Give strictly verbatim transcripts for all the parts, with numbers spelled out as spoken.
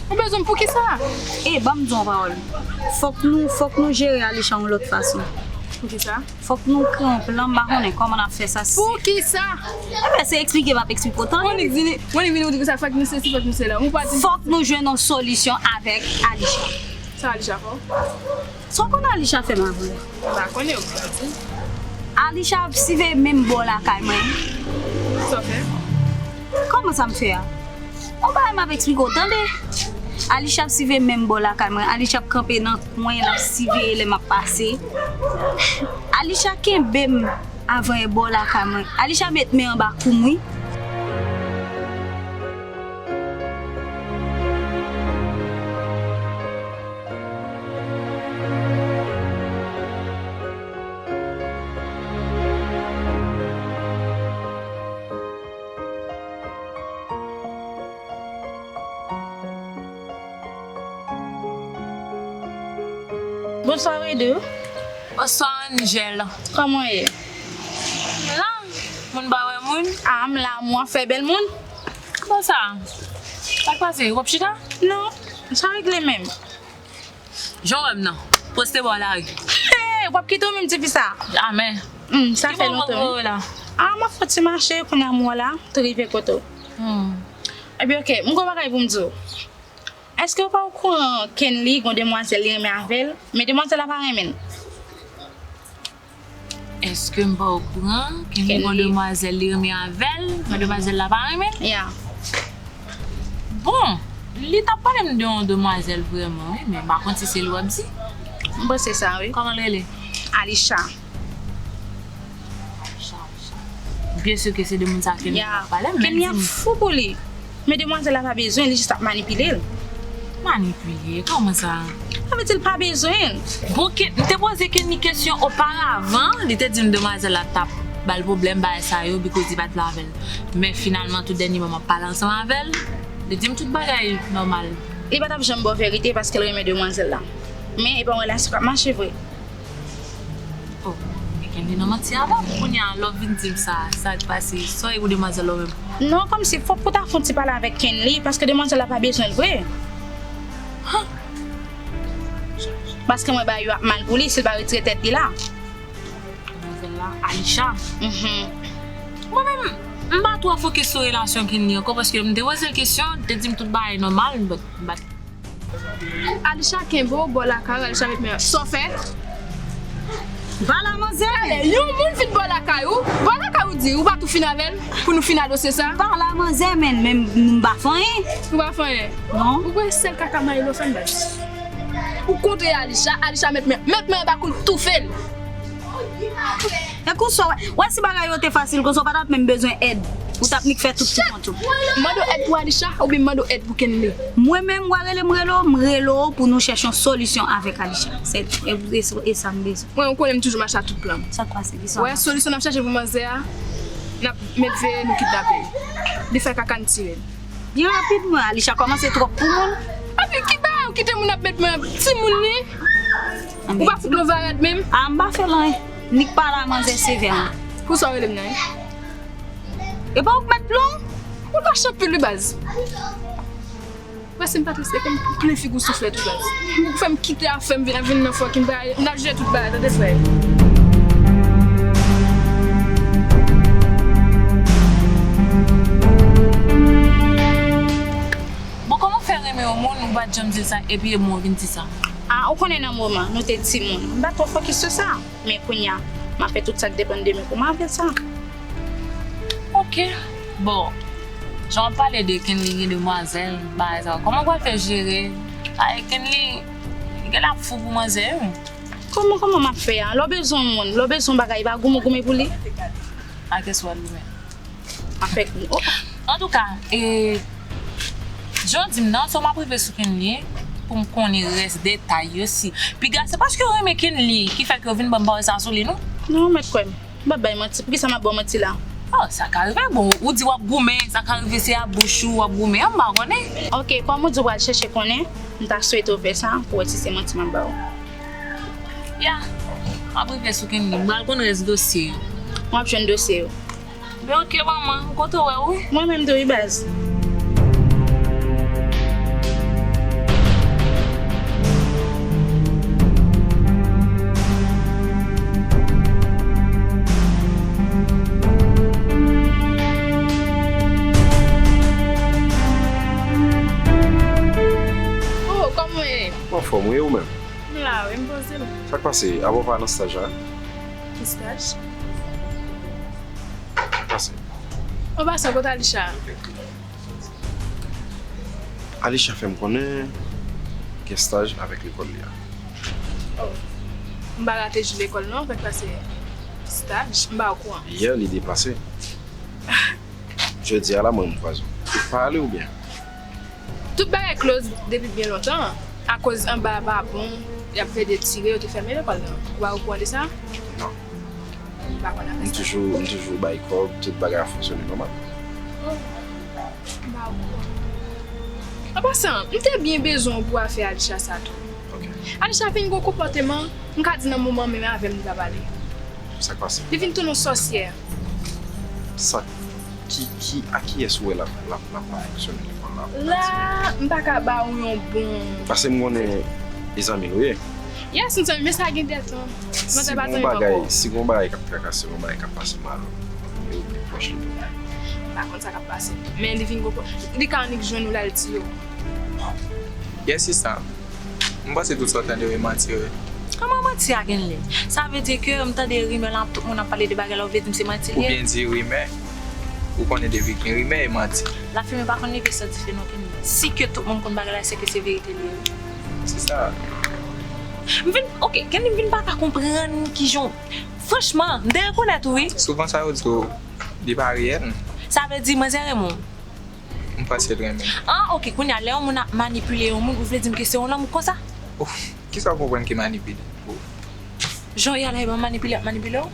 Ou bezwen m pou ki sa? E, ban m di yon pawòl. Fòk nou, fòk nou jere Alisha yon lòt fason. Pou ki sa? Fòk nou kreye yon plan, m pa konnen kòman n ap fè sa. Pou ki sa? Enben, se eksplike m ap eksplike w, tande. Mwen vini, mwen vini, ou di sa, fòk nou sesi, fòk nou sela. Ou pa di. Fòk nou jwenn yon solisyon avèk Alisha. Sa Alisha fè w? Sa w konn Alisha fè m avè w? M pa konnen, ou ka di. Alisha ap siveye menm bò lakay mwen. Sa w fè? Kòman sa m fè a? Yon bagay m ap eksplike w, tande. Alisha ap siveye menm bò lakay mwen. Alisha ap kanpe nan kwen, l ap siveye lè m ap pase. Alisha kenbe m avan e bò lakay mwen. Alisha met men anba kou m, wi. Bonswa, Redo. Bonswa, Angel. Kòman w ye? La, moun pa wè moun. A, m la, mwen fè bèl moun. Bon sa, sa k pase? W ap chita? Non, sa regle menm. Jan w wè m nan, poste bò lari. Hey, w ap kite w menm tifi sa? Jamè. Hmm, sa fè lontan, wi. Ki bò w la? A, m ap fè ti mache, kounye a m wè w la, te rive kote w. Hmm. Ebyen, oke, m gon bagay pou m di w. Èske w pa okouran Kenly gon demwazèl li renmen avè l, men demwazèl la pa renmen l? Èske m pa okouran? Kenly gon demwazèl li renmen avè l, men demwazèl la pa renmen l? Ya. Bon, li t ap pale m de yon demwazèl vrèman, wi, men m pa konn si se li w ap di. M panse sa, wi. Kòman l rele? Alisha. Byen si ke se de moun sa Kenly ap pale, men Kenly ap fou pou li. Men demwazèl la pa bezwen, li jis ap manipile l. Manipile? Kòman sa? Sa vle di l pa bezwen l. Bon, Ken-, m te poze Kenly kesyon oparavan, li te di m demwazèl la t ap ba l pwoblèm, bagay sa yo, bikoz li pa t vle avè l. Men finalman, tou dènyèman, m ap pale ansanm avè l, li di m tout bagay nòmal. Li pa t ap janm ba w verite paske l renmen demwazèl la. Men e pa yon relasyon k ap mache vre. Oh, e Kenly nan manti avè m. Kounye a, lè w vin di m sa, sa k pase? Sa w ye pou demwazèl la w menm? Non, kòmsi fòk pou w ta fè yon ti pale avèk Kenly, paske demwazèl la pa bezwen l vre. Paske mwen ba yo ap mal pou li, si l pa retire tèt li la. Demwazèl la, Alisha. Mhm. Mwen menm, m pa twò fokis sou relasyon Kenly ankò, paske m te poze l kesyon, li te di m tout bagay nòmal, but, but Alisha kenbe w bò lakay ou, Alisha met men. Sa w fè? Pale a manzè. Talè, yon moun vin bò lakay ou, bò lakay ou di, ou pa tou fin avè l, pou nou fin adose sa? Pale a manzè, men, men m pa fè anyen. Ou pa fè anyen? Non. Ou kwè sèl kaka Maylo fè m baz? Ou kontre Alisha, Alisha met men, met men anba kou l toufe l. Tankou sa w wè, wè si bagay yo te fasil konsa, w pa t ap menm bezwen èd. Ou t ap nik fè tout ti kont ou. M mande w èd pou Alisha oubyen m mande w èd pou Kenly? Mwen menm, w wè rele m rele w, m rele w pou nou chèche yon solisyon avèk Alisha. Se, e, e, e sa m bezwen. Mwen, ou konnen m toujou mache a tout plan m. Sa k pase? Kisa w wè, solisyon n ap chèche pou manzè a, n ap met veye nou kidnape l. Li fè kaka n tire l. Byen rapidman, Alisha kòmanse twòp pou moun. Epi ki bagay ou kite moun ap met men timoun li? Ou pa fout lou varèt menm? A, m pa fè l anyen. Nik pale a manzè sevè, mwen. Pou sa w rele m nan, wi? E pa ou k mèt plon? Ou pa chanpil wi baz. Wè si m pa t respekte m plen figi w souflèt wi baz. Ou fè m kite afè m vin, vin nan fòk m pa, m ap jere tout bagay, tande frè. Bon, kòman w fè renmen yon moun, ou pa t janm di l sa, epi e mwen w vin di sa? A, ou konnen nan moman, nou te timoun. M pa twò fokis sou sa. Men kounye a, m ap fè tout sa k depann de mwen pou m avè l sa. Oke. Bon, jan w ap pale de Kenly gen demwazèl, bagay sa yo, kòman w pral fè jere? Ay, Kenly, li genlè ap fou pou manzè, wi. Kòman, kòman m ap fè a? Lè w bezwen yon moun, lè w bezwen yon bagay, pa goumen, goumen pou li? A kiyès w al goumen? Avèk nou. Antouka, e, jan w di m nan, se w m ap rive sou Kenly pou m konnen rès detay yo si. Piga, se paske w renmen Kenly ki fè ke w vin ban m pawòl sa a sou li, non? Non, mèt kwè m. M p ap bay manti. Poukisa m ap ba w manti la? Oh, sa ka rive. Bon, ou di w ap goumen, sa ka rive se a bouch ou w ap goumen an, m pa konnen. Oke, kòm ou di w pral chèche konnen, m ta swete w fè sa pou w wè si se manti m ap ba w. Ya, m ap rive sou Kenly. M pral konn rès dosye yo. W ap jwenn dosye yo. Ben oke, manman, m kontan wè w wi. Mwen menm tou wi, baz. Wi, ou menm? M la, wi, m poze m. Sa k pase? Apa w pa nan staj la? Ki staj? Sa k pase? An pasan, kote Alisha? Alisha fè m konnen gen staj avèk lekòl li a. Oh. M pa rate jou lekòl non, sa k pase? Staj? M pa okouran. Yè, li deplase. Jodi a la, mwen, m kwaze w. Ou pa ale oubyen? Tout bagay close depi byen lontan. Akoz anba a pa bon, y ap plede tire, yo te fèmen lekòl lan. Ou pa okouran de sa? Non. M pa konn afè sa. M toujou, m toujou bay kòb, tout bagay ap fonksyone nòmal. Oh. M pa okouran. An pasan, m te byen bezwen w pou afè Alisha sa tou. Ok. Alisha vin gon konpòteman, m ka di nan moman menm avè m li pa pale. Sa k pase? Li vin tounen yon sòsyè. Sa, ki, ki, a kiyès ou wè l ap, l ap, l ap fonksyone lekòl la? La, m pa ka ba ou yon bon. Paske m konnen e zanmi l ou ye. Yes, m zanmi, men sa gen de tan. Mwen te pa zanmi ankò. Si gon bagay k ap trakase l, yon bagay k ap pase mal, e ou pi pwòch li tou. M pa konn sa k ap pase. Men li vin gon, li ka annik jwenn ou la, l di yo. Yes, sista. M panse tout sa w tande yo e manti yo ye. Kòman manti a gen lè? Sa vle di ke m tande rimè la, tout moun ap pale de bagay la, ou vle di m se manti li ye? Ou byen di rimè. Ou konnen depi gen rimè, e manti. Lafimen pa konn leve san dife non, Kenny. Si ke tout moun konn bagay la, se ke se verite li ye. Se sa. M vin, ok, Kenny, m vin pa ka konprann kijan, franchman, m te rekonèt ou, wi. Souvan sa yo di w, li pa reyèl. Sa vle di manzè renmen w? M panse l renmen m. Ah, ok, kounye a, lè yon moun ap manipile yon moun, ou vle di m ke se yon lanmou konsa? Ouf, kisa w konprann ki manipile? Jan w ye a la, e pa manipile, ap manipile w?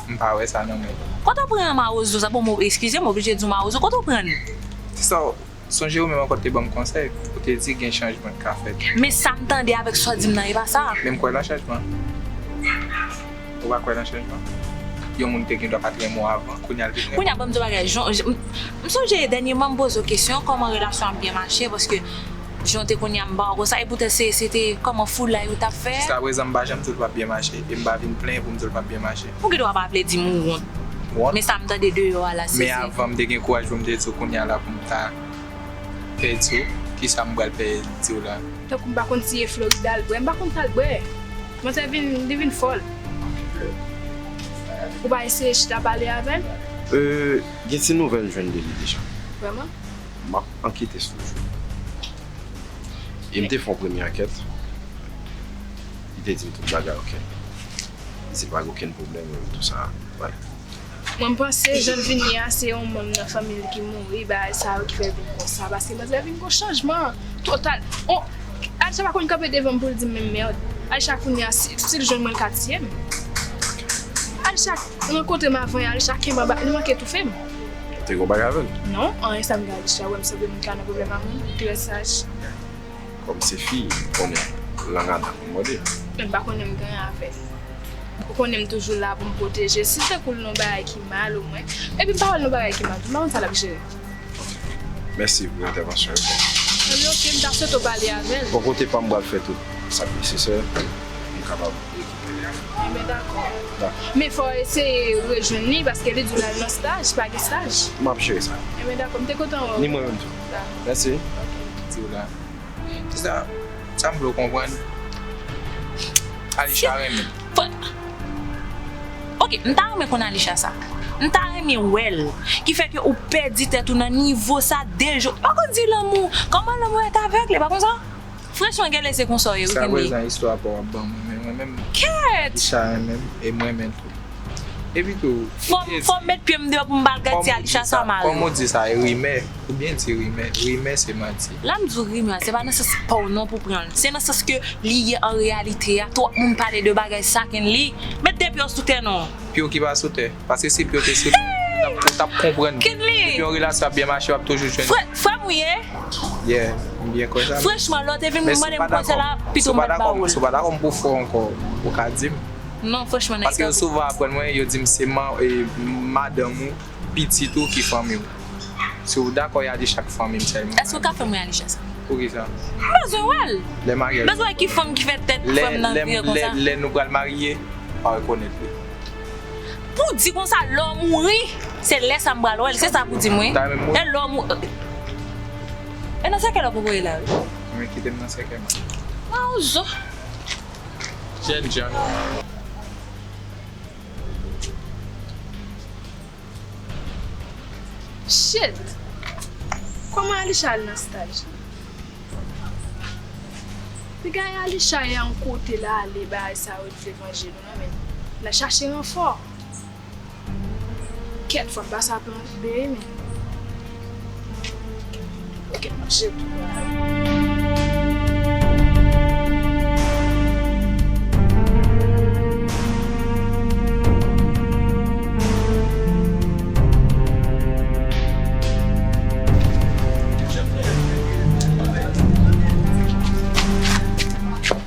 M pa wè sa nan men l. Kote w pran mawozo sa? Bon, m eskize m, oblije di w mawozo. Kote w pran l? Sista, sonje ou menm ankò te ban m konsèy, ou te di gen chanjman k ka fèt. Men sa m tande avèk sa w di m nan, e pa sa. Men m kwè nan chanjman. Ou pa kwè nan chanjman? Yon moun te gen dwa pa t renmen w avan, kounye a l vin renmen w. Kounye a, ban m di w bagay. Jan, jan, m, m sonje dènyèman m poze w kesyon kòman relasyon ap byen mache, paske jan w te kounye a m pa wè w konsa, e poutèt se, se te kòman foulay ou t ap fè. Jiskaprezan m pa janm di w l p ap byen mache, e m pa vin plenyen pou m di w l p ap byen mache. Ou gen dwa pa vle di m ou wont. Wont? Men sa m tande deyò a la, se, se. Men avan m te gen kouraj pou m te di w, kounye a la pou m ta pèdi w, kisa m pral pè di w la? Tankou m pa konn si e Florida l bwè, m pa konn sa l bwè. Manzè vin, li vin fòl. Ou pa eseye chita pale avè l? Euh, gen ti nouvèl m jwenn de li deja. Vrèman? M ap ankete sou li. E m te fè yon premye ankèt. Li te di m tout bagay ok. Li di l pa gen okenn pwoblèm, tout sa. Wi. Mwen, m panse jan l vin ye a, se yon manm nan fanmi l ki mouri, bagay sa yo ki fè l vin konsa. Paske manzè vin gon chanjman total. On, Alisha pa konn kanpe devan m pou l di m menm mèd. Alisha kounye a, si, si l jwenn mwen, l ka tiye m. Alisha rankontre m avan yè, Alisha kenbe anba, li manke toufe m. Ou te gon bagay avè l? Non, anyen sa m gen Alisha, wè m sanble moun ki ka nan pwoblèm ak moun, li trè saj. Kòm se fi, ou konnen lang a dan pou mòde. Men m pa konnen m gen anyen avè l. Ou konnen m toujou la pou m pwoteje. Si l te koule nan bagay ki mal omwen. Epi m pa wè l nan bagay ki mal tou. M pa konn sa l ap jere. Mèsi pou entèvansyon yo fè. Ebyen, ok, m ta swete w pale avè l. Bò kote pa m, m pral fè tout sa k nesesè pou m kapab rekipere l. Ebyen, dakò. Dakò. Men fò w eseye rejwenn li, paske li di w l al nan staj, pa gen staj. M ap jere sa. Ebyen, dakò, m te kontan wè w. Ni mwen menm tou. Dakò. Mèsi. Ok. Di w la. Se sa, sa m vle w konprann. Alisha renmen. Fò, ok, m ta renmen konn Alisha sa. M ta renmen wè l. Ki fè ke ou pèdi tèt ou nan nivo sa de jou. M pa konn di lanmou. Kòman lanmou est aveugle, pa konn sa? Franchman, genlè se konsa w ye, wi, Kenny. Jiskaprezan, istwa pa w ap ban mwen, men mwen menm, Alisha renmen m, e m renmen l tou. Epi tou, fò m, fò m met pye m deyò pou m pa al gad ti Alisha sa mal. Kòm ou di sa, e rimè. Ou byen di rimè. Rimè se manti. Lè m di w rimè, se pa nan sans pa w non pou pran l. Se nan sans ke li ye an reyalite a. Twòp moun pale de bagay sa, Kenly. Met de pye w sou tè non. Pye w ki pa sou tè. Paske si pye w te sou tè, ou t ap, ou t ap konprann. Kenly! Depi yon relasyon ap byen mache, w ap toujou jwenn. Frè, frè m ou ye? Yeah, m byen kwè sa. Franchman, lè w te vin mande m konsèy la, pito m pa t ba w l. Si w pa dakò m pou fè w ankò, ou ka di m. Non, franchman, nan eta w. Paske yo souvan aprann mwen, yo di m se man-, e, madanm ou, pitit ou ki fanmi w. Si w dakò, y a di chak fanmi m sèlman. Èske w ka fè m wè Alisha sa? Poukisa? M bezwen wè l. Lè maryaj. M bezwen wè ki fanm ki fè tèt fanm nan vire konsa. Lè, lè, lè nou pral marye, w a rekonèt li. Pou w di konsa, lè w mouri, se lè sa m pral wè l, se sa pou di m, wi. E lè w mou-, e nan sèkèy la w poko ye la, wi. Men kite m nan sèkèy mwen. Mawozo. Jèn jan. Shit! Kòman Alisha al nan staj? Piga Alisha ye yon kote l ale bagay sa yo t vle vanje nou nan men l. L al chache ranfò. Kèt, fò n pase a plan B, men. Kèt, manje tou.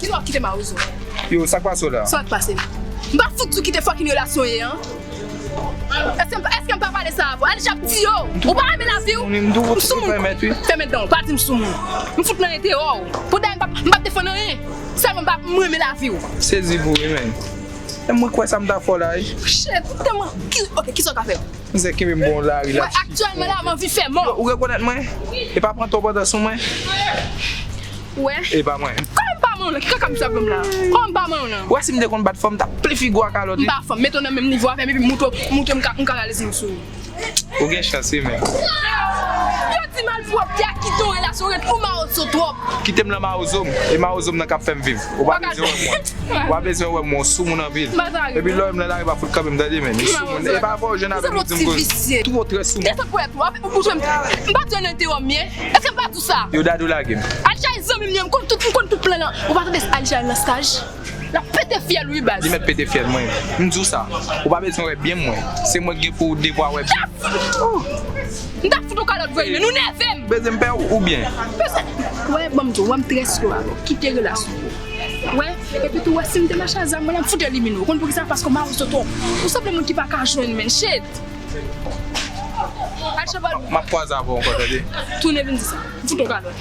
Kilè w ap kite Mawozo? Yo, sa k pase w la? Sa k pase? M pa fout di w kite fucking relasyon ye an. Èske m, èske m pa pale sa avè w? Alisha ap di yo, ou pa renmen lavi w? M sou moun. Fèmen dan w, pa di m sou moun. M fout nan enterè w. Pou dayè m p ap, m p ap defann anyen. Sèlman m pa, m renmen lavi w. Sezi pou wi, men. E mwen kwè sa m ta fè w la, wi. Shit, tèlman, ki, ok, kisa w ka fè? Mizè kenbe m bon lari la. Wè, aktyèlman la, m anvi fè mò. Ou rekonèt mwen? E pa pran twòp antan sou mwen. Wè. E pa mwen. Kòman m pa manman w lan? Ki kaka misye ap ban m la? Kòman m pa manman w lan? Wè si m te konn bat fanm, m t ap plen figi w a kalòt, wi. M pa fanm. Mete w nan menm nivo avè m epi moutre, moutre m ka, m ka rale zen sou ou. Ou gen chans, wi, men. Yo di malpwòpte a kite yon relasyon ret ou mawozo twòp. Kite m lan mawozo m. E mawozo m nan k ap fè m viv. Ou pa bezwen wè m, mwen. Ou pa bezwen wè m, mwen, sou moun anpil. Epi lè w wè m lan lari, pa fout kanpe m, tande, men. Sou moun. E pa fò jèn avè m di m konn. Twò trè sou moun. Desann ponyèt ou, m pa t jwenn entewòm byen. Èske m pa di w sa? Yo dade w lage m. Alisha e zanmi m ye, m konn tout, m konn tout plan lan. Ou pa tande Alisha al nan staj? L ap pete fyèl wi baz. Li mèt pete fyèl mwen. M di w sa. Ou pa bezwen wè byen mwen. Se mwen ki gen pou devwa wè byen. M ta fout ou kalòt vre, men nou nève m. Bezwen m pè ou, oubyen? Pèsè. Wè, ban m di w, wè m trè slo avè w. Kite relasyon. Wè, epi tou wè si m te mache a zam mwen la, m fout elimine w. Ou konn poukisa? Paske w mawozo twòp. Ou sanble moun ki pa ka jwenn, men shit. Al chèvòl. M ap kwaze avè w ankò, tande? Tounen vin di sa. M fout ou kalòt.